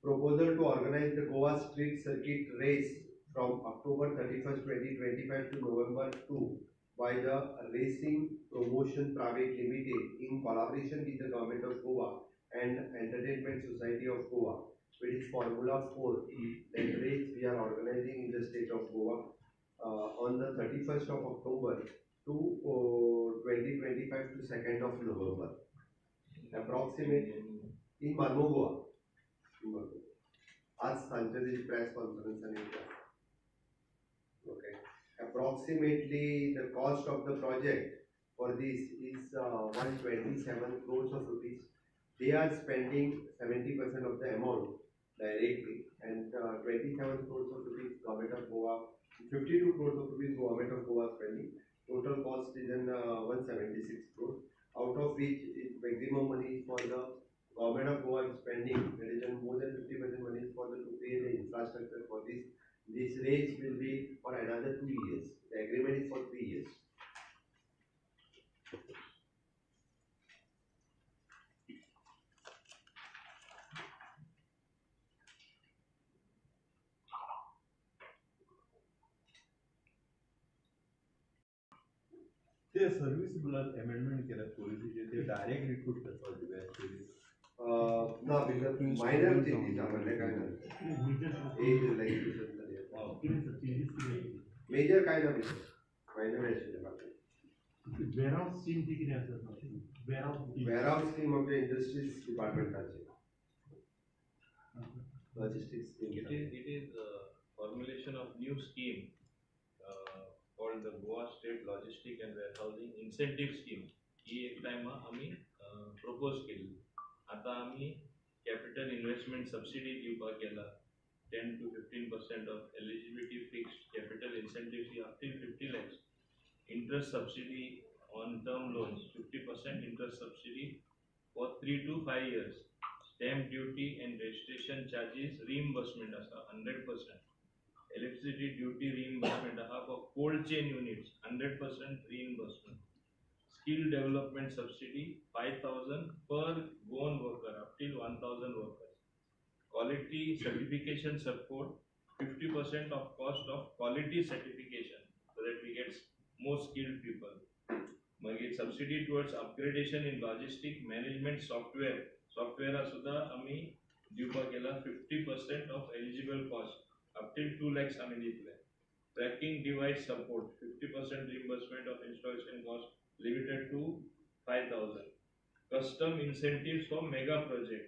Proposal to organize the Goa Street Circuit Race from October 31st, 2025 to November 2 by the Racing Promotion Private Limited in collaboration with the Government of Goa and Entertainment Society of Goa, which is Formula 4. That race we are organizing in the state of Goa on the 31st of October to 2025 to 2nd of November. Approximate in Marmao, Goa. आज सांजचे तेजी press conference आनी okay. Approximately the cost of the project for this is 127 crores of rupees. They are spending 70% of the amount directly and 27 crores of rupees Government of Goa, 52 crores of rupees Government of Goa spending. Total cost is in 176 crores, out of which is maximum money is for the Government of Goa is spending, that is more than 50% money is for the to pay the infrastructure for this. This race will be for another 2 years. The agreement is for 3 years. ते service रुलान amendment केला पॉलिसीचे ते direct recruit करपाक दिवे police. ना, because minor changes म्हणले काय ना, एज रिलॅक्सेशन मेजर काय ना, मायनर आशिल्लें बाकी. वेअरहाऊस स्कीम ती कितें आसा? वेअरहाऊस स्कीम आमच्या industries डिपार्टमेंटाचे logistics scheme. It is formulation of new scheme called the Goa State Logistic and Warehousing Incentive Scheme. ही एक टायमा आमी प्रपोज केल्ली. आतां आमी कॅपिटल इन्व्हेस्टमेंट सबसिडी दिवपाक गेला 10 to 15% of eligibility fixed capital incentive up till 50 lakhs. Interest subsidy on term loans 50% interest subsidy for 3 to 5 years. Stamp duty and registration charges reimbursement आसा 100%. Electricity duty reimbursement आहा for cold chain units 100% reimbursement. Skill development subsidy 5,000 per Goan worker up till 1,000 workers. Quality certification support 50% of cost of quality certification so that we get more skilled people. मागीर subsidy towards upgradation in logistic management software. सॉफ्टवेअरा सुद्दां आमी दिवपाक गेला 50% of eligible cost up till 2 lakhs आमी दितले. Tracking device support 50% reimbursement of installation cost limited to 5,000. Custom incentives for mega project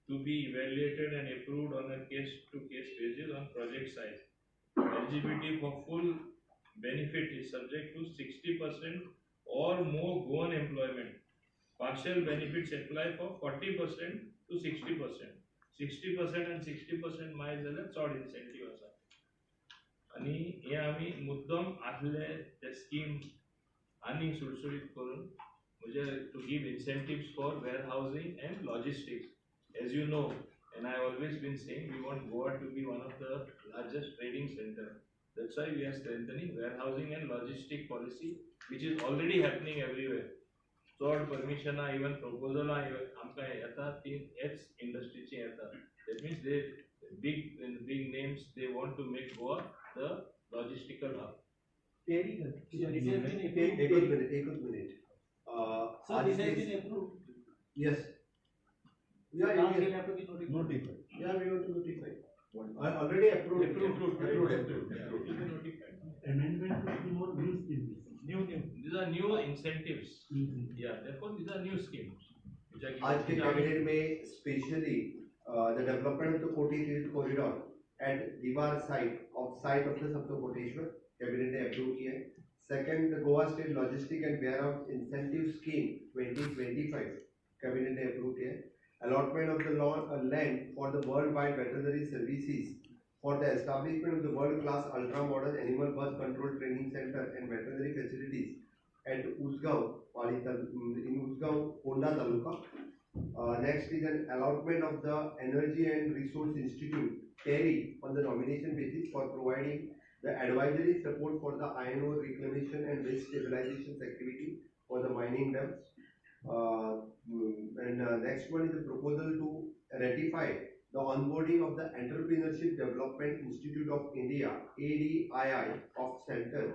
to be evaluated and approved on a case-to-case basis on project size. Eligibility for full benefit is subject to 60% or more Goan employment. Partial benefits apply for 40% to 60%. 60% and 60% माय जाल्यार चड incentive आसा. आनी हे आमी मुद्दम आसले ते scheme आनी सुडसुडीत करून म्हणजे to give incentives for warehousing and logistics. As you know, and I always been saying, we want Goa to be one of the largest trading center. That's why we are strengthening warehousing and logistic policy, which is already happening everywhere. चड परमिशनां, even प्रपोजलां आमकां येता ती हेच इंडस्ट्रीची येता. That means they big big names, they want to make Goa the logistical hub. एकच minute, एकच minute. Sir, this has been approved. Yes. Yeah, Now yes. we'll have to be notified. Notified. Yeah, we want to notify. Already approved. Approved. Approved. Approved. Approved. To be notified. Amendment to scheme or new scheme? New, new. These are new incentives. Yeah, therefore these are new schemes. Which are given. आज K cabinet में specially the development of the Koti Tirth corridor at Diwar site of site of the Saptakoteshwar cabinet ने approve किया है. Second, the Goa State Logistic and Warehouse Incentive Scheme 2025 cabinet ने approve किया है. Allotment of the land for the worldwide veterinary services for the establishment of the world-class ultra-modern animal birth control training center and veterinary facilities at Usgaon, in Usgaon, Ponda Taluka. Next is an allotment of the Energy and Resource Institute, TERI, on the nomination basis for providing the advisory support for the iron ore reclamation and waste stabilization activity for the mining dams. And next one is the proposal to ratify the onboarding of the Entrepreneurship Development Institute of India ADII of center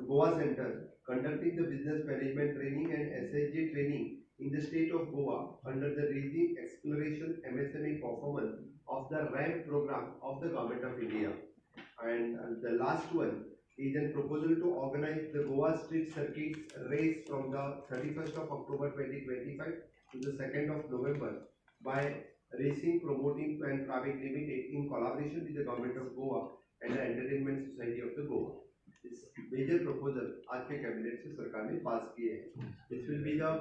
Goa Center, conducting the business management training and SHG training in the state of Goa under the Raising Acceleration MSME Performance of the RAMP program of the Government of India. And the last one is a proposal to organize the Goa Street Circuit race from the 31st of October 2025 to the 2nd of November by Racing Promoting and Private Limited in collaboration with the Government of Goa and the Entertainment Society of the Goa. This major proposal आज K cabinet से सरकार ने pass किए हैं. This will be the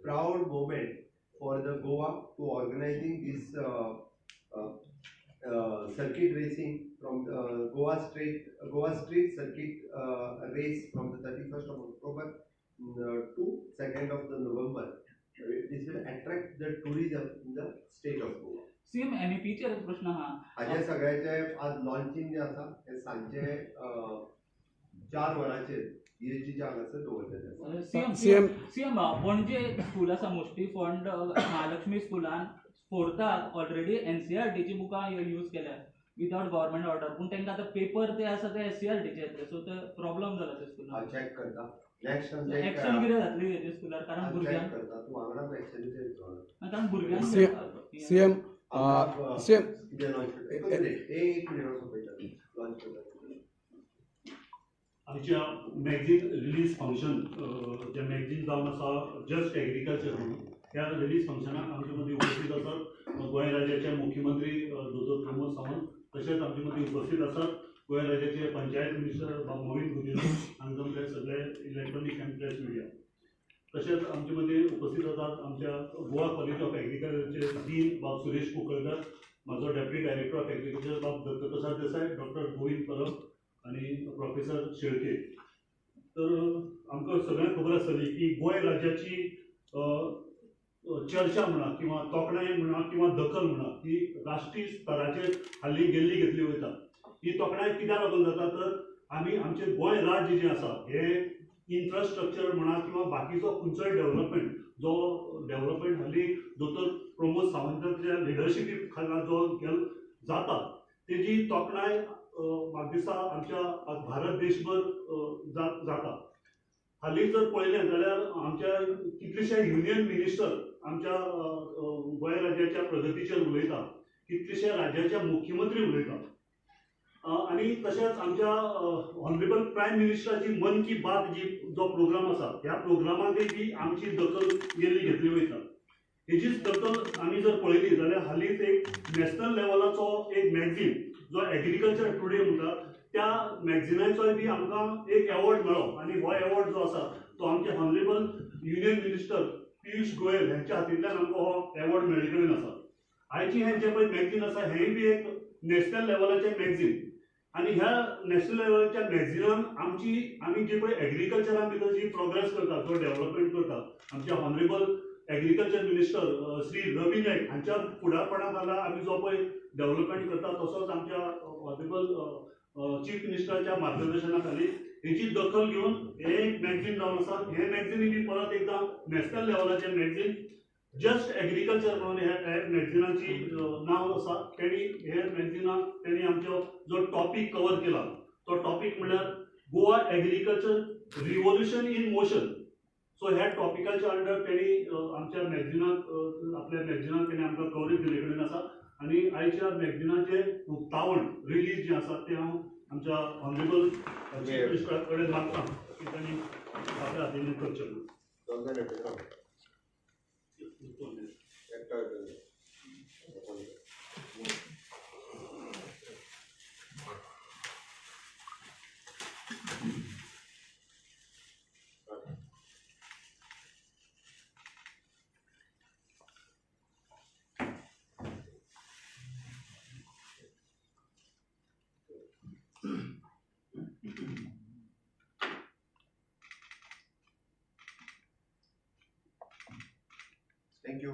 proud moment for the Goa to organizing this circuit racing from Goa Street Circuit race from the 31st of October to 2nd of the November. This will attract the tourism in the state of Goa. CM MEP चेर प्रश्न आहा. हाजे सगळ्याचे आज launching जे आसा ते सांजे 4 वरांचेर ESG हांगासर दवरलेले. सीएम सीएम पणजे स्कूल आसा मोस्टली फंड महालक्ष्मी स्कुलान फोर्थाक ऑलरेडी NCERT बुकां यूज केल्या विदाउट गव्हर्मेंट ऑर्डर, पूण तांकां आतां पेपर ते आसा ते SCERT येतले, सो ते प्रॉब्लम जाला ते स्कुलान. हांव चॅक करता नेक्स्ट एक्शन कितें जातली हेजे स्कुलार, कारण भुरग्यांक करता तूं वांगडा एक्शन कारण भुरग्यांक सीएम सीएम कितें लॉन्च करता एक मिनिट सोंपयता लॉन्च करता. आमच्या मॅगझीन रिलीज फंक्शन जे मॅगझीन जावन आसा जस्ट एग्रीकल्चर म्हणून, त्या रिलीज फंक्शनाक आमचे मदीं उपस्थित आसात गोंय राज्याचे मुख्यमंत्री दोतोर प्रमोद सावंत, तशेंच आमचे मदीं उपस्थित आसात गोंय राज्याचे पंचायत मिनिस्टर बाब मोहीन गुदिन्हो हांगा आमचे सगळे इलेक्ट्रॉनीक अँड प्रेस मिडिया, तशेंच आमचे मदीं उपस्थित आसात आमच्या गोवा कॉलेज ऑफ एग्रीकल्चरचे डीन बाब सुरेश कुंकळकर, म्हाजो डेप्युटी डायरेक्टर ऑफ एग्रीकल्चर बाब दत्तप्रसाद देसाय, डॉक्टर गोविंद परब आनी प्रोफेसर शेळके. तर आमकां सगळ्यांक खबर आसतली की गोंय राज्याची चर्चा म्हणा किंवा तोखणाय म्हणा किंवा दखल म्हणा ही राष्ट्रीय स्तराचेर हाल्ली गेल्ली घेतली वयता. ही तोखणाय कित्याक लागून जाता तर आमी आमचें गोंय राज्य जें आसा हें इन्फ्रास्ट्रक्चर म्हणा किंवा बाकीचो खंयचोय डेव्हलपमेंट जो डेव्हलपमेंट हाली दोतोर प्रमोद सावंताच्या लिडरशिपी खाला जो जाता तेजी तोखणाय म्हाका दिसता आमच्या भारत देशभर जाता. हालीं जर पळयलें जाल्यार आमच्या कितलेशे युनियन मिनिस्टर आमच्या गोंय राज्याच्या प्रगतीचेर उलयता, कितलेशे राज्याचे मुख्यमंत्री उलयता आनी तशेंच आमच्या ऑनरेबल प्रायम मिनिस्टराची मन की बात जी जो प्रोग्राम आसा ह्या प्रोग्रामाकय बी आमची दखल गेल्ली घेतली वयता. हेजीच दखल आमी जर पळयली जाल्यार हालींच एक नॅशनल लेवलाचो एक मॅगझीन जो एग्रीकल्चर टुडे म्हणटा त्या मॅगझिनाचोय बी आमकां एक एवॉर्ड मेळ्ळो आनी हो एवॉर्ड जो आसा तो आमचे honourable union minister Piyush Goyal हांच्या हातींतल्यान आमकां हो एवॉर्ड मेळ्ळे कडेन आसा. आयची हें जें पळय मॅगझीन आसा हेंय बी एक नॅशनल लेवलाचें मॅगझीन आनी ह्या नॅशनल लेवलाच्या मॅगझिनान आमची आमी जे पळय एग्रीकल्चरा भितर जी प्रोग्रेस करता, जो डेव्हलपमेंट करता, आमचे honourable agriculture minister Shri Ravi Naik हांच्या फुडारपणा खाला आमी जो पळय डेव्हलपमेंट करता तसोच आमच्या ऑनरेबल चीफ मिनिस्टराच्या मार्गदर्शना खाली हेची दखल घेवन हें एक मॅगझीन जावन आसा. हें मॅगझीन बी परत एकदां नॅशनल लेवलाचें मॅगझीन जस्ट एग्रीकल्चर म्हणून ह्या मॅगझिनाची नांव आसा. तेणी हे मॅगझिनाक तेणी आमचो जो टॉपीक कवर केला तो टॉपीक म्हणल्यार Goa agriculture revolution in motion. So ह्या टॉपिकाच्या अंडर तेणी आमच्या मॅगझिनाक आपल्या मॅगझिनाक तेणी आमकां कवरेज दिल्ले कडेन आसा आनी आयच्या मॅगझिनाचें उक्तावण रिलीज जें आसा तें हांव आमच्या ऑनरेबल चीफ मिनिस्टरा कडेन मागता की तांणी आपल्या हातीन करचें म्हणून. Thank you.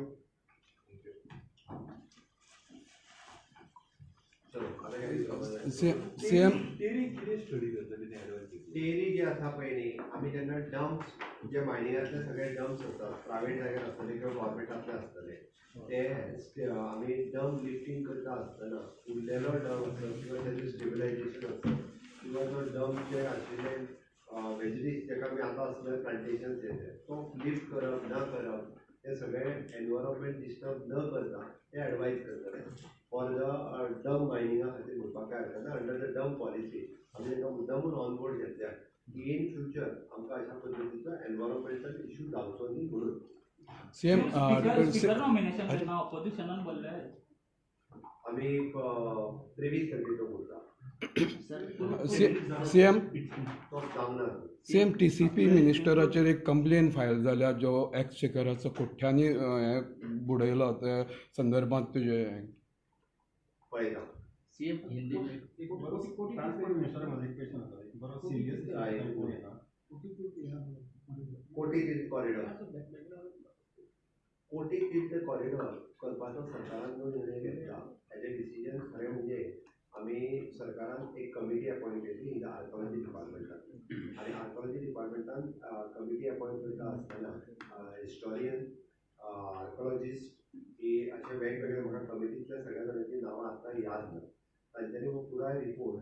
CM टेरी कितें स्टडी करतली ती एडवायस टेरी जी आसा पळय न्ही, आमी जेन्ना डम्प्स जे मायनिंगांतले सगळे डम्प्स आसतात प्रायवेट जाग्यार आसतले किंवा गव्हर्मेंटांतले आसतले ते आमी डम्प लिफ्टींग करता आसतना उरलेलो डम्प आसत किंवा तेजें स्टेबिलायजेशन आसत किंवा तो डम्प जे आशिल्ले वेजिटीज जेका आमी आतां आसले प्लांटेशन्स येते तो लिफ्ट करप ना करप ते सगळें एनवायरमेंट डिस्टर्ब न करता ते एडवायज करतले फॉर the dump मायनिंगा खातीर म्हणपाक कांय हरकत ना. अंडर the dump policy आमी तांकां मुद्दामून ऑन बोर्ड घेतल्या की इन फ्युचर आमकां अशा पद्दतीचो एनवायरमेंटल इशू जावचो न्ही म्हणून. सीएम स्पीकर नॉमिनेशन केन्ना ऑपोजिशनान भरले आमी 23 तारखेचो उरता. सीएम तो जावना. सीएम TCP मिनिस्टराचेर एक कंप्लेन फायल जाल्या जो एक्सचेकराचो कोठ्यांनी हें बुडयलो त्या संदर्भात तुजें पळयता. सीएम हिंदी में एक बरो ट्रान्सपोर्ट मिनिस्टर म्हजो एक क्वेश्चन आसा, एक बरो सिरियस येना. कोटी तीर्थ कॉरिडॉर, कोटी तीर्थ कॉरिडॉर करपाचो सरकारान जो निर्णय घेतला ताजें डिसिजन खरें म्हणजे आमी सरकारान एक कमिटी अपॉयंट केली इन the archaeology डिपार्टमेंटान आनी आर्कोलॉजी डिपार्टमेंटान कमिटी अपॉयंट करता आसतना हिस्टोरियन, आर्कोलॉजिस्ट ही अशे वेगवेगळे म्हाका कमिटींतल्या सगळ्या जाणांची नांवां आतां याद ना, तांच्यांनी हो पुराय रिपोर्ट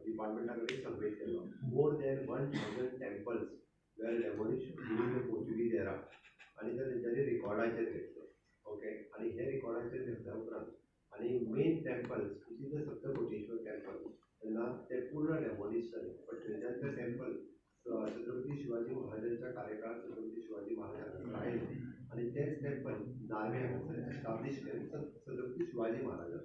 डिपार्टमेंटा कडेन सबमीट केलो. More than 1000 temples were demolished during the Portuguese era आनी ते तेंच्यांनी रिकॉर्डाचेर घेतले. ओके, आनी हे रिकॉर्डाचेर घेतल्या उपरांत आनी main temples which is the Saptakoteshwar temple तेन्ना ते पूर्ण डेमोलिश जाले. बट थंयच्यान ते टेम्पल छत्रपती शिवाजी महाराजांच्या कार्यकाळात छत्रपती शिवाजी महाराज हांगासर आयले आनी तेच टेम्पल नार्वे हांगासर एस्टाब्लीश केलें छत्रपती शिवाजी महाराजान.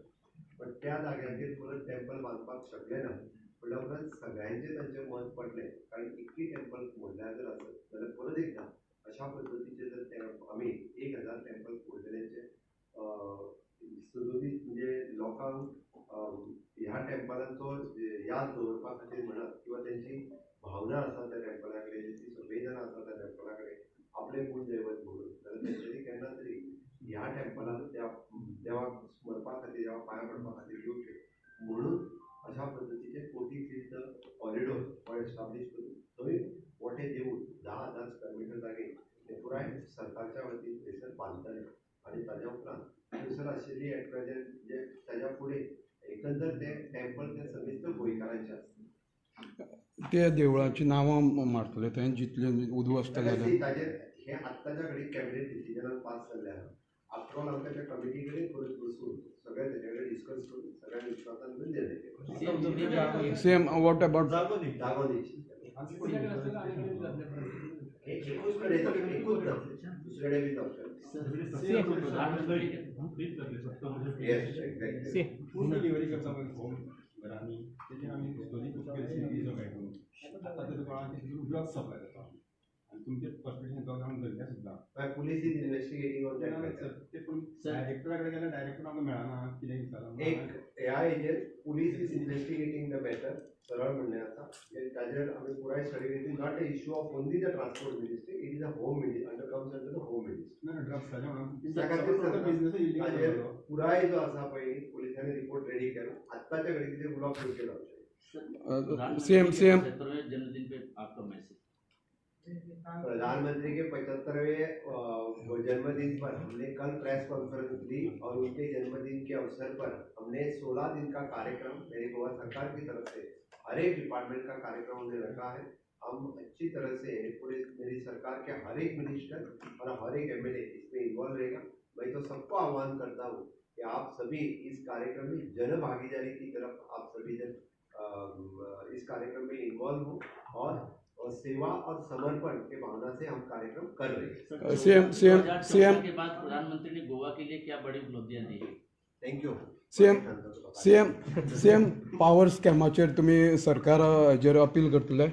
बट त्या जाग्याचेर परत टेम्पल बांदपाक शकले ना म्हणल्या उपरांत सगळ्यांचें तांचें मत पडलें, कारण इतकी टेम्पल मोडल्या जर आसत जाल्यार परत एकदां अशा पद्दतीचे जर आमी 1000 टेम्पल मोडलेल्यांचे सदोदीत म्हणजे लोकांक ह्या टेम्पलांचो याद दवरपा खातीर म्हणा किंवा तेंची भावना आसा त्या टेम्पला कडेन, ती संवेदना आसा त्या टेम्पला कडेन आपलें कुलदैवत म्हणून, जाल्यार तेंच्यांनी केन्ना तरी ह्या टेम्पलान त्या देवाक स्मरपा खातीर, देवाक पांयां पडपा खातीर येवचें म्हणून अशा पद्दतीचे कोटी तीर्थ कॉरिडोर हो एस्टाब्लीश करून थंय मोठें देवूळ 10,000 स्क्वेअर मिटर जागे ते पुराय सरकारच्या वतीन थंयसर बांदतले आनी ताज्या उपरांत थंयसर आशिल्ली एट प्रेझेंट म्हणजे ताज्या फुडें एकंदर ते टेम्पल ते समेस्त गोंयकारांचें आसता. ते देवळाचीं नांवां मारतले थंय जितले उद्ध्वस्त जाले ताजेर हे आत्ताच्या घडीक कॅबिनेट डिसिजनान पास जाल्लें आहा. आफ्टर ऑल आमकां त्या कमिटी कडेन परत बसून सगळें तेजे कडेन डिस्कस करून सगळ्यांक विश्वासान घेवन निर्णय घेवपाक. सीएम what about जागो न्ही एकूच कडेन एकूच जातलें, दुसरे कडेन बी जावचें. Yes, exactly. Food delivery करता पळय होम घरांनी तेजेर आमी स्टोरी खूब केली सिरीज मेळटा आतां ते दुकानाचेर ड्रग्स सप्लाय जाता आनी तुमचे पर्सपेक्शन तो आमी धरल्या सुद्दां. Police is investigating on that matter. ते पूण डायरेक्टरा कडेन गेल्यार डायरेक्टर आमकां मेळना कितें विचारलां एक ह्या हेजेर police is investigating the matter सरळ म्हणणें आसा ताजेर आमी पुराय स्टडी केली. Not a issue of only the transport ministry, it is a home ministry under comes under the home ministry. ना ड्रग्साचें म्हणून त्या खातीर बिजनस ताजेर पुराय जो आसा पळय पुलिसांनी रिपोर्ट रेडी केला. आत्ताच्या घडीक कितें उलोवप योग्य जावचें. सीएम सीएम जन्मदिन पे आपका मैसेज. प्रधानमंत्री के 75वें जन्मदिन पर हमने कल प्रेस कॉन्फ्रेंस दी और उनके जन्मदिन के अवसर पर हमने 16 दिन का कार्यक्रम मेरी गोवा सरकार की तरफ से हर एक डिपार्टमेंट का कार्यक्रम हमने रखा है. हम अच्छी तरह से पूरे मेरी सरकार के हर एक मिनिस्टर और हर एक MLA इसमें इन्वॉल्व रहेगा. मैं तो सबको आह्वान करता हूँ कि आप सभी इस कार्यक्रम में जन भागीदारी की तरफ आप सभी जन इस कार्यक्रम में इन्वॉल्व हो और सेवा और समर्पण के भावना से हम कार्यक्रम कर रहे हैं. सीएम सीएम सीएम के बाद प्रधानमंत्री ने गोवा के लिए क्या बड़ी उपलब्धियां दी? Thank you. CM CM CM power स्कॅमाचेर तुमी सरकाराचेर अपील करतले?